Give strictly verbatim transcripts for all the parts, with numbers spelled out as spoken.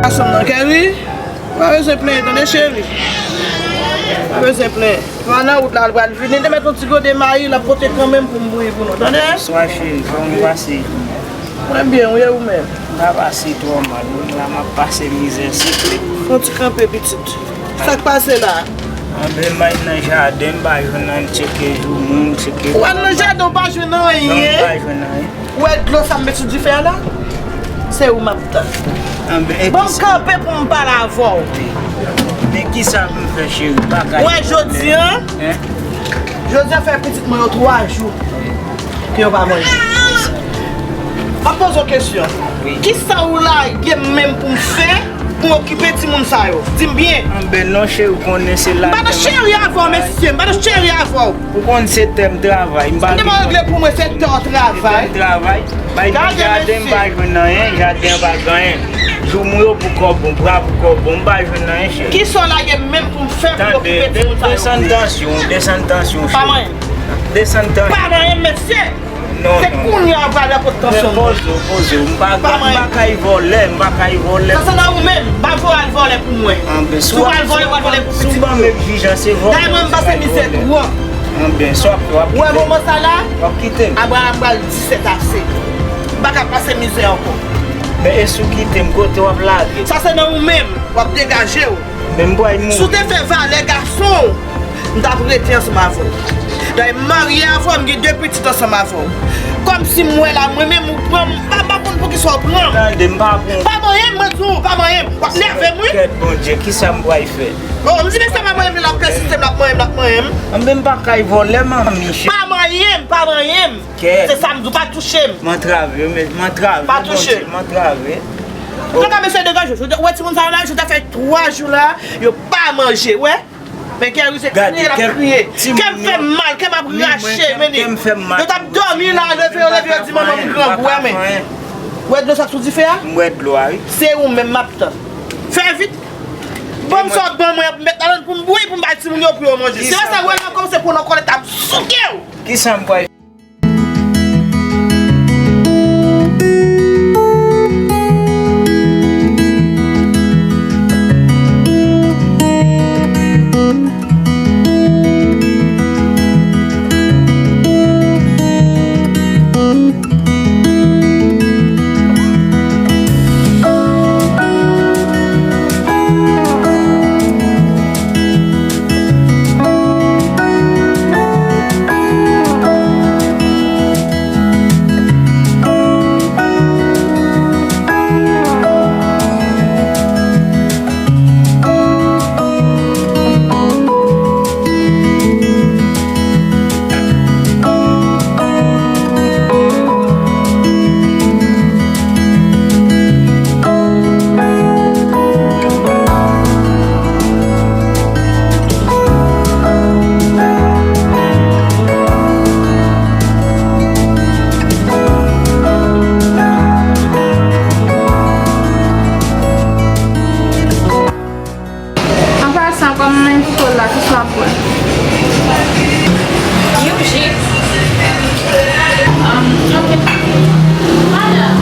Gason nan, Kerry, pa bezwen plenyen, tande, cheri? Pa bezwen plenyen. Pran nan wout la, l pral vini. Te met yon ti gode mayi, l ap pote kanmenm pou m bouyi pou nou, tande? Bonswa, cheri. Kòman w pase? Mwen byen, wi, e ou menm? M pa pase twò mal, non. La, m ap pase mizè, se klè. Fè yon ti kanpe, pitit. Sa k pase la? Anben, m al nan jaden, m pa jwenn anyen, m tcheke joumou, m tcheke... Ou al nan jaden, ou pa jwenn anyen? Non, m pa jwenn anyen. Ou wè dlo sa m met sou dife a la? Se ou m ap tann. Anben, e... Bon, m kanpe pou m pale avè w. Men kisa pou m fè, cheri? Bagay... Ou wè jodi a? Jodi a fè pitit mwen yo twa jou ke yo pa manje. M ap poze w kesyon. Wi. Kisa ou lage m menm pou m fè pou m okipe timoun sa yo? Di m byen. Anben non, cheri, ou konnen se la... M pa nan cheri avè w, mesye. M pa nan cheri avè w. Ou konn se tè m travay, m pa... Ou te pa regle pou mwen, se tè w travay. Tè m travay, bay nan jaden, m pa jwenn anyen, jaden an pa gen anyen. Joumou yo pou kòb, bra pou kòb, m pa jwenn anyen, cheri. Kisa w lage m menm pou m fè pou okipe timoun sa yo? Desann tansyon, desann tansyon, cheri. Pa manyen. Desann tansyon. Pa manyen, mesye. Non, non. Se kounye a w pral wè kot tansyon m. Poze w, poze w. M pa, m pa kay vòlè, m pa kay vòlè. Sa se nan ou menm. M pa vle w al vòlè pou mwen. Anben, si w al vòlè, w al vòlè pou pitit ou. Si w ban m egzijans, se vòlè. Dayè mwen, m pase mizè twòp. Anben, si w ap, w ap kite m. Ou wè moman sa la? W ap kite m. Abraram pral di sèt ase. M pa ka pase mizè ankò. Men e si w kite m, kote w ap lage m? Sa se nan ou menm. W ap degaje w. Men m pral mouri. Si w te fè valè gason w, m t ap rete ansanm avè w. Dayè, m marye avè w, m gen de pitit ansanm avè w. Kòmsi m wè la, mwen menm ou pran m, m pa, m pa konn poukisa w pran m. Tande, m pa pran w. Pa manyen m, mwen di w, pa manyen m. W ap nève m, wi. Kèt Bondye, kisa m pral fè? Oh, m di mesye pa manyen m, l ap pèsiste, l ap manyen m, l ap manyen m. Anben, m pa kay vòlè, manmi, cheri. Pa manyen m, pa manyen m. Kèt. Se sa m di w, pa touche m. M antrave, men, m antrave, Bondye, m antrave. Antouka, mesye, degaje w. Ou wè timoun sa yo la, jodi a fè twa jou la, yo pa manje, wè. Men Kerry se kriye l ap kriye. Kè m fè m mal, kè m ap rache, men li. Yo t ap dòmi la, leve yo, leve yo, di manman m grangou, wè, men. Ou wè dlo sa k sou dife a? M wè dlo a, wi. Se ou menm m ap tann. Fè vit. Ban m sa w ban mwen, m met ladann pou m bouyi, pou m bay timoun yo, pou yo manje. Si yo sa wè m ap kòmanse pran nan kòlèt, ap souke w. Kisa m pral An pasan, kòm m envite w la, kisa w ap bwè? Yon ji. Madanm.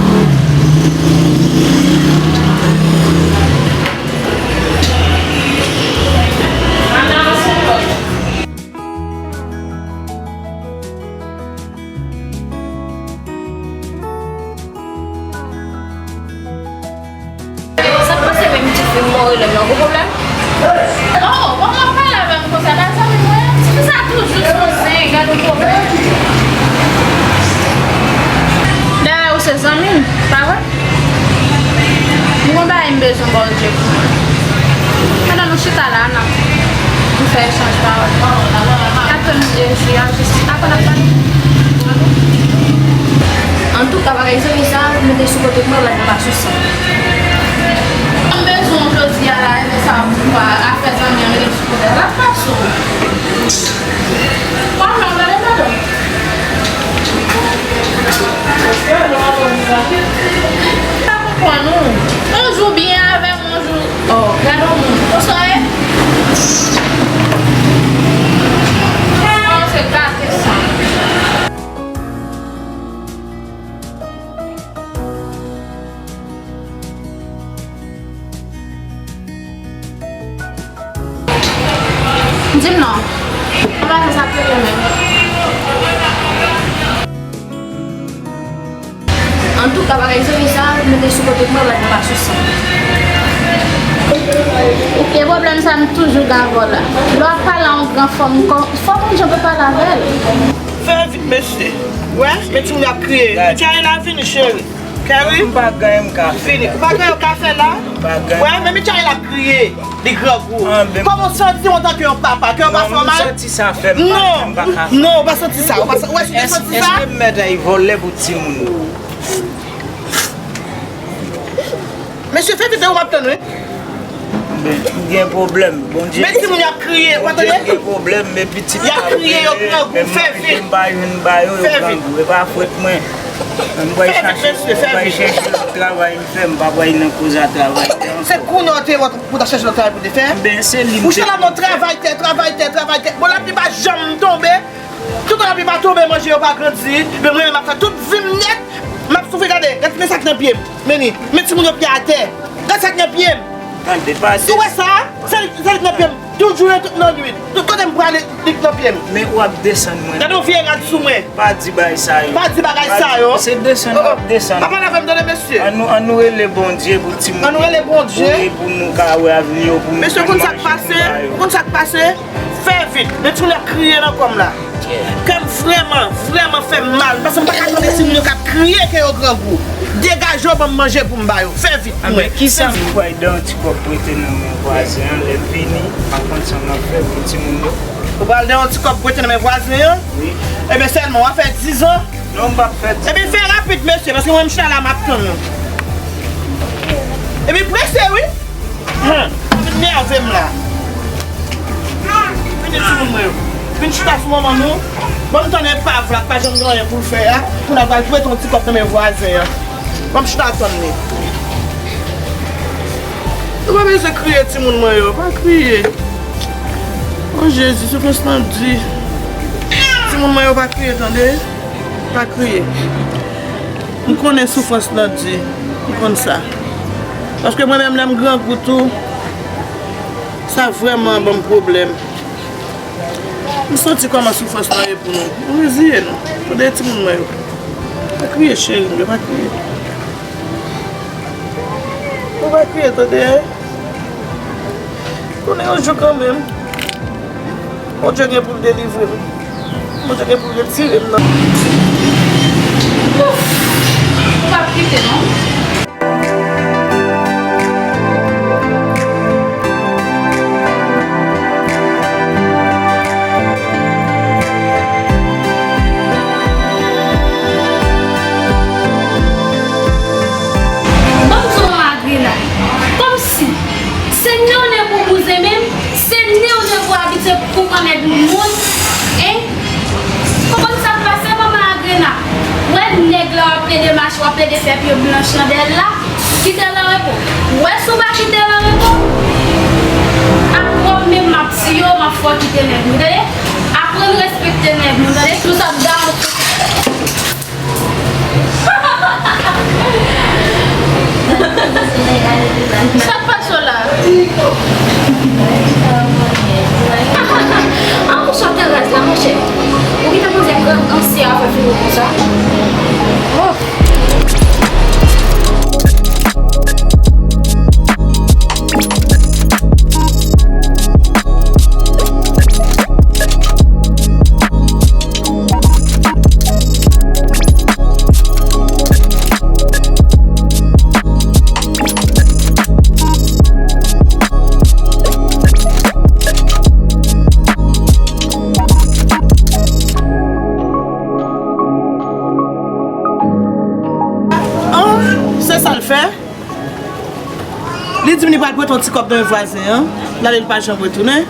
Sa k pase menm ti fi m mò rele m nan, gwo pwoblèm? Oh, kòman w pale avè m konsa? Gad zanmi mwen, ti fi sa toujou sou zen, gad yon pwoblèm. Dayè, ou se zanmi m, pa vre? M gon bagay m bezwen ba w di pou mwen. Pandan nou chita la, n ap, nou fè echanj pawòl. N ap tann Jezi a, jis apre n ap pale. Antouka, bagay zanmi sa, mete sou kote pou mwen, bagay pa sou sa. M bezwen w jodi a la, e sa, afè zanmi an mete sou kote. L ap pase w. Pale, pale, madanm. Pa konprann ou. Yon jou byen avè m, yon jou, oh, gade yon moun. Ou sa ye? Kòmanse gate san. Di m non. Mwen pa fè sa pou ou menm. Antouka, bagay zanmi sa, mete sou kote pou mwen, mwen pa sou sa. E pwoblèm sa, m toujou dakò la. Lè w ap pale a yon gran fanm, kò-, fò w konn jan pou pale avè l. Fè vit, mesye. Wè, men timoun yo ap kriye. Michaela, vini, cheri. Kèri? M pa gen anyen m ka fè la. Vini. Ou pa gen anyen w ka fè la? M pa gen. Wè, men Michaela ap kriye. Li grangou. Kòman w santi w antanke yon papa? Kè w pa fè w mal? Non, m santi sa fè m mal, m pa ka fè. Non, ou pa santi sa. Ou pa sa-, ou wè si w te santi sa? Èske m mèt al vòlè pou timoun yo? Mesye, fè vit, e ou m ap tann, wi. Men, m gen pwoblèm. Bondye. Men timoun y ap kriye, ou pa tande? Bondye gen pwoblèm, men pitit y ap kriye, yo grangou, fè vit. M pa jwenn ba yo, yo grangou. E pa fòt mwen. Mwen pral chache, mwen pral chache lòt travay m fè, m pa pral nan koze a travay tè ankò. Se kounye a w te wè pou ta chèche lòt travay pou te fè? Ben, se li m te. Ou chita la nan travay tè, travay tè, travay tè. Bon, lapli pa janm tonbe. Toutan lapli pa tonbe, manje yo pa grandi. Men mwen menm m ap fè tout vi m nèt. M ap soufri, gade, gade men sa k nan pye m. Men ni, men timoun yo pye atè. Gade sa k nan pye m. Tande, pa desann. Ou wè sa? Sa, sa k nan pye m. Toujou nan nwit. Tout kote m prale, li k nan pye m. Men w ap desann mwen. Gade yon vye rad sou mwen. Pa di bagay sa yo. Pa di bagay sa yo. Se desann w ap desann. Pa pale avè m, tande, mesye. An nou, an nou rele Bondye pou timoun yo. An nou rele Bondye. Pou, pou nou ka wè avni yo, pou nou ka chache pou ba yo. Mesye, ou konn sa k pase? Ou konn sa k pase? Fè vit. Men timoun yo ap kriye nan kò m la. Kè m vrèman, vrèman fè m mal. Paske m pa ka tande timoun yo k ap kriye ke yo grangou. Degaje w, ban m manje pou m ba yo. Fè vit. Anben, kisa m pral dan yon ti kòb prete nan men vwazen an, lè m vini, m pa konn sa m ap fè pou timoun yo. Ou pral dan yon ti kòb prete nan men vwazen an? Wi. Ebyen, sèlman, w ap fè dizan? Non, m p ap fè dizan. Ebyen, fè rapid, mesye, paske mwen, m chita la, m ap tann nou. Ebyen, prese, wi. Hum, sa vin nève m la. Vini, timoun mwen yo. Vin chita sou manman nou. Ban m tann epav la, k pa janm gen anyen pou l fè a. Pou n al pral prete yon ti kòb nan men vwazen an. Ban m chita tann li. Nou pa bezwen kriye, timoun mwen yo. Pa kriye. O Jezi, soufrans lan di. Timoun mwen yo, pa kriye, tande. Pa kriye. M konnen soufrans lan di. M konn sa. Paske mwen menm, lè m grangou tou, sa vrèman ban m pwoblèm. M santi kòman soufrans lan ye pou nou. Nou reziye nou. Tande, timoun mwen yo. Pa kriye, cheri m yo, pa kriye. Nou pa kriye, tande. Konnen yon jou kanmenm, Bondye gen pou l delivre m. Bondye gen pou l retire m nan. Ouf! M p ap kite non. Ban m di w, manman Agrena, kòmsi se nen w nen pou bouzen menm, se nen w nen pou abitye pou kòmèt moun, en? Konprann sa k pase, manman Agrena? W wè nèg la w ap plede mache, w ap plede fè pye blanch nan dèyè l la? Kite l an repo. W wè si w pa kite l an repo, ak kò m menm m ap tiye w, m ap fè w kite nèg nou, tande? Aprann respekte nèg nou, tande? Nou t ap garanti. Sa k pase w la? An kouch ap nan raz la, monchè. Ou gentan panse gran ansyen an fè figi w konsa? Oh! Oh, se sa l fè? Li di m li pral prete yon ti kòb nan men vwazen an. L ale, l pa janm retounen.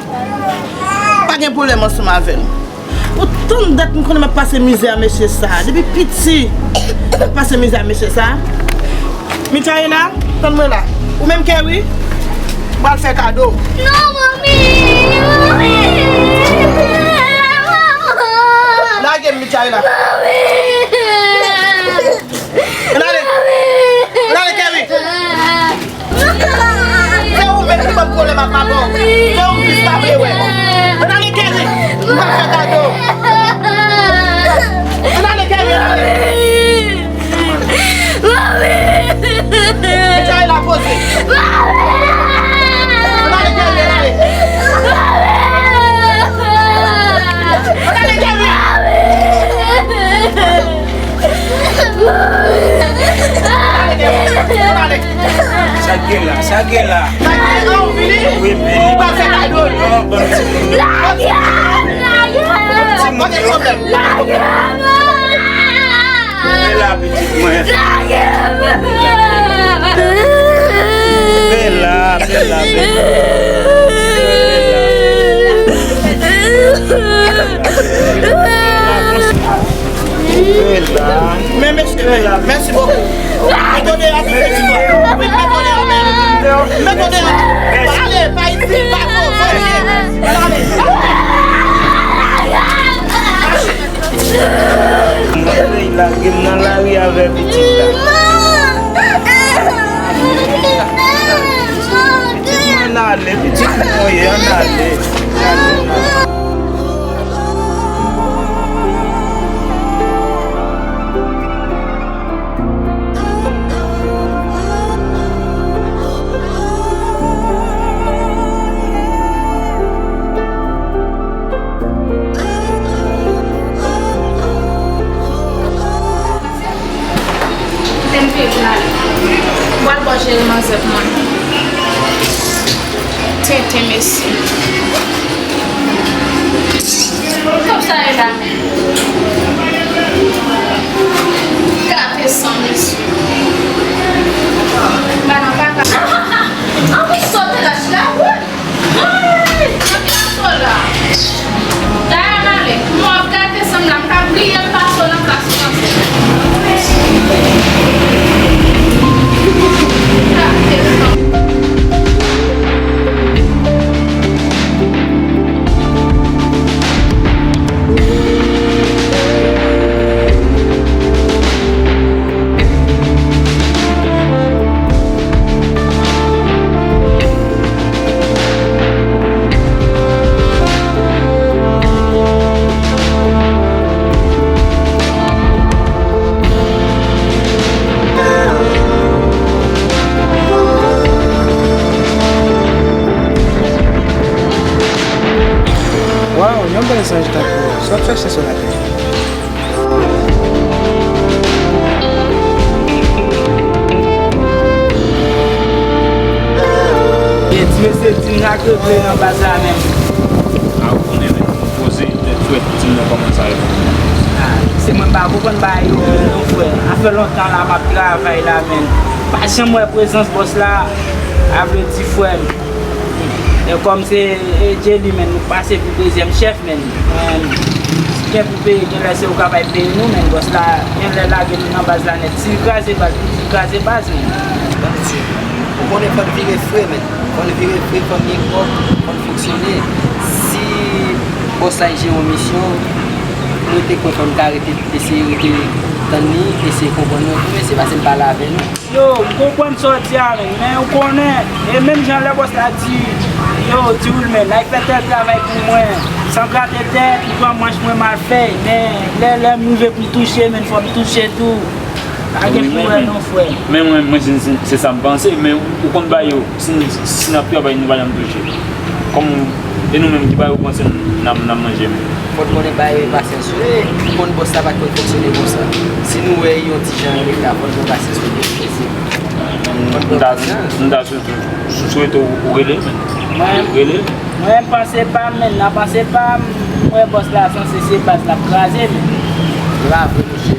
Pa gen pwoblèm ansanm avè l. Pou tann dat m konnen m ap pase mizè a mesye sa. Depi piti, m ap pase mizè a mesye sa. Michaela, tann mwen la. Ou menm Kerry, m pral fè kado. Non, manmi! Manmi! Lage m, Michaela. Manmi! Ann ale! Ann ale, Kerry! Se ou menm ki ban m pwoblèm ak papa w. Se ou ki pa vle wè. Ann ale! M pral fè kado. Ann ale, Kevin, ann ale. Mami! Mechay la poze. Ann ale, Kevin, ann ale. Ann ale, Kevin. Ann ale, Kevin. Ann ale. Sa k gen la? Sa k gen la? Sa k gen la, ou vini? Wi, m vini. Ou pa fè kado, non? Non, ban m ti moun. Lage m, lage m. Ban m ti moun. Pa gen pwoblèm. Lage m. Leve la, pitit mwen. Lage m. Leve la, leve la, leve la. Leve la. Men mesye, mèsi bokou. Mete w deyò, pitit mwen. Mete w deyò, men. Mete w deyò. Ale, pa isit, pa fò, fò vye. Ale. Mwen lage m nan lari avè pitit la. Ann ale, pitit mwen ye, ann ale. Kite m peye pou l ale. M pral ba w jere manzè pou mwen. Tenten, mesi. Kòb sa ye la menm? Gate san, mesi. Ba nan paka. Anpil sote lach la, wi. Ay, nan plas la. Dayè, m ale. Mwen ap gate san m la, m ka bliye m pase w nan plas ou panse. Gate san. Waw, yon bèl zanj tankou w, sa w ap chache sou latè? Ti mesye di n ak regle nan baz la menm. A, ou konnen, men m poze tèt frèt, di m non kòman sa ye. A, se mwen m pa konprann bagay yo menm non, frè. Sa fè lontan la m ap travay la, men m pa janm wè prezans bòs la, a vle di, frè m. E kòm se, e, Jelly, men nou pase pou dezyèm chèf, men, men, si gen pou peye, genlè se ou k ap peye nou, men bòs la, genlè lage nou nan baz la nèt. Si l kraze baz, li di l kraze baz, men. Ou konnen fò n vire fre, men. Fò n vire fre, fò n gen kòb, fò n fonksyone. Si bòs la jere yon misyon, nou te kwè fò n ka rete, eseye rete tann li, eseye konprann nou. Men se paske l pale avè nou. Yo, m konprann sa w di a, men, men ou konnen, e menm jan lè bòs la di, yo, di w l, men, n a fè tèl travay pou mwen, san grate tèt, m pran manch mwen, m al fè, men lè, lè m rive pou m touche, men, fò m touche tou. Pa gen pou wè non, frè. Men mwen, mwen, se, se, se sa m panse, men ou, ou konn bagay yo, si, si n ap travay, nou pa janm touche. Kòm e nou menm ki pa yo panse n ap, n ap manje menm. Fò n konnen bagay yo e pasyans yo ye. Ou konn bòs la pa t konn fonksyone konsa. Si nou wè yon ti jan reta, fò n pran pasyans nou byen. M ta, m ta sou, sou, swete w, ou rele l, men. Mwen, rele l. Mwen, panse pa m, men, nan panse pa m, m wè bòs la sanse se baz l ap kraze, men. Se pa vre, mesye.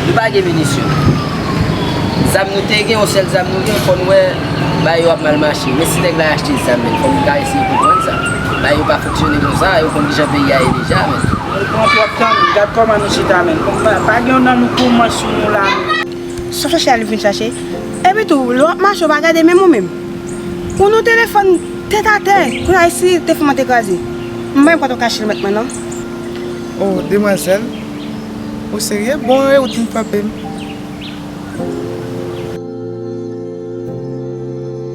Nou pa gen minisyon. Zam nou te gen, yon sèl zam nou gen, fò n wè bagay yo ap mal mache. Men si nèg la achte zam, men fò n ka eseye konprann sa. Bagay yo pa fonksyone konsa, yo konn kijan peyi a ye deja, men. Nou pran twòp tan, men gad kòman nou chita, men. Pa, pa gen youn nan nou kou manch sou nou la, men. Sa w chache al vin chache. Epi tou, lè w ap mache, w pa gade menm ou menm. Ou nan telefòn tèt atè. Kounye a, e si telefòn mwen te kraze? M pa gen pòt ou kache remèt mwen, non. Oh, demwazèl. Ou serye? Bon, e ou t vin frape m?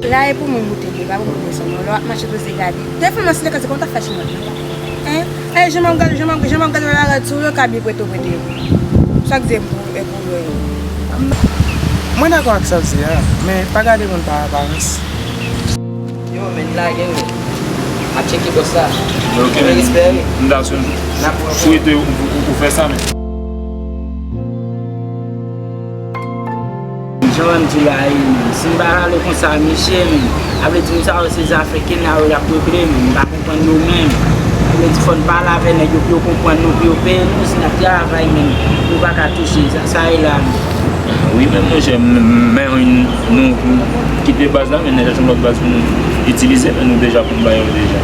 La e pou mwen moute, li pa pou mwen desann, non. Lè w ap mache, poze gade. Telefòn nan, si te kraze, kòman w t ap fè jwenn lòt la? Hein? E jan m ap gade, jan m ap, jan m ap gade la rad sou yo, ka byen prete w prete yo. Sa k di m pou, e pou yo. Mwen dakò ak sa w di a, men pa gade moun pa aparans. Yo, men lage wi. Ap tcheke bòs la. Ok, men m ta sou. Swete ou, ou, ou fè sa, men. Jan w di la, e, si m pa rale konsa, mesye, men, sa vle di moun sa yo se zafè kenaryo y ap regle, men, m pa konprann yo menm. Sa vle di fò n pale avè nèg yo pou yo konprann nou, pou yo peye nou, si n ap travay, men, nou pa ka touche, sa, sa e la, men. Wi, men monchè, men nou kite baz la, men nèg la se yon lòt baz pou nou itilize, men nou deja konn bagay yo deja.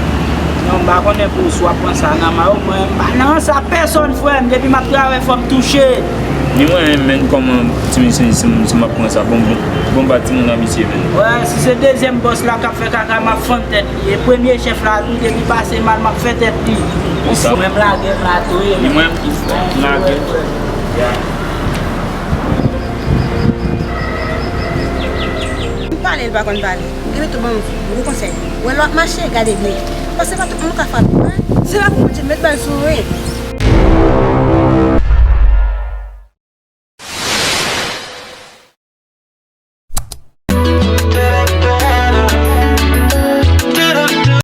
Non, m pa konnen pou si w ap pran sa nan men w, mwen, m pa nan sa pèsòn, frè m, depi m ap travay, fò m touche. Ni mwen menm, men kòman ti mesye, si, si m ap pran sa, bon, bon, bon pa timoun abitye, men. Wè, si se dezyèm bòs la k ap fè kaka, m ap fann tèt li. E premye chèf la tou, depi pase mal, m ap fè tèt li. Ou fou, menm lage m la tou, e. Ni mwen, m lage. M pale, l pa konn pale. Ebyen tou ban m gwo konsèy. Wè lè w ap mache, gade byen. Paske pa tout moun ou ka frape, wi. Se pa pou Bondye met bal sou ou, wi.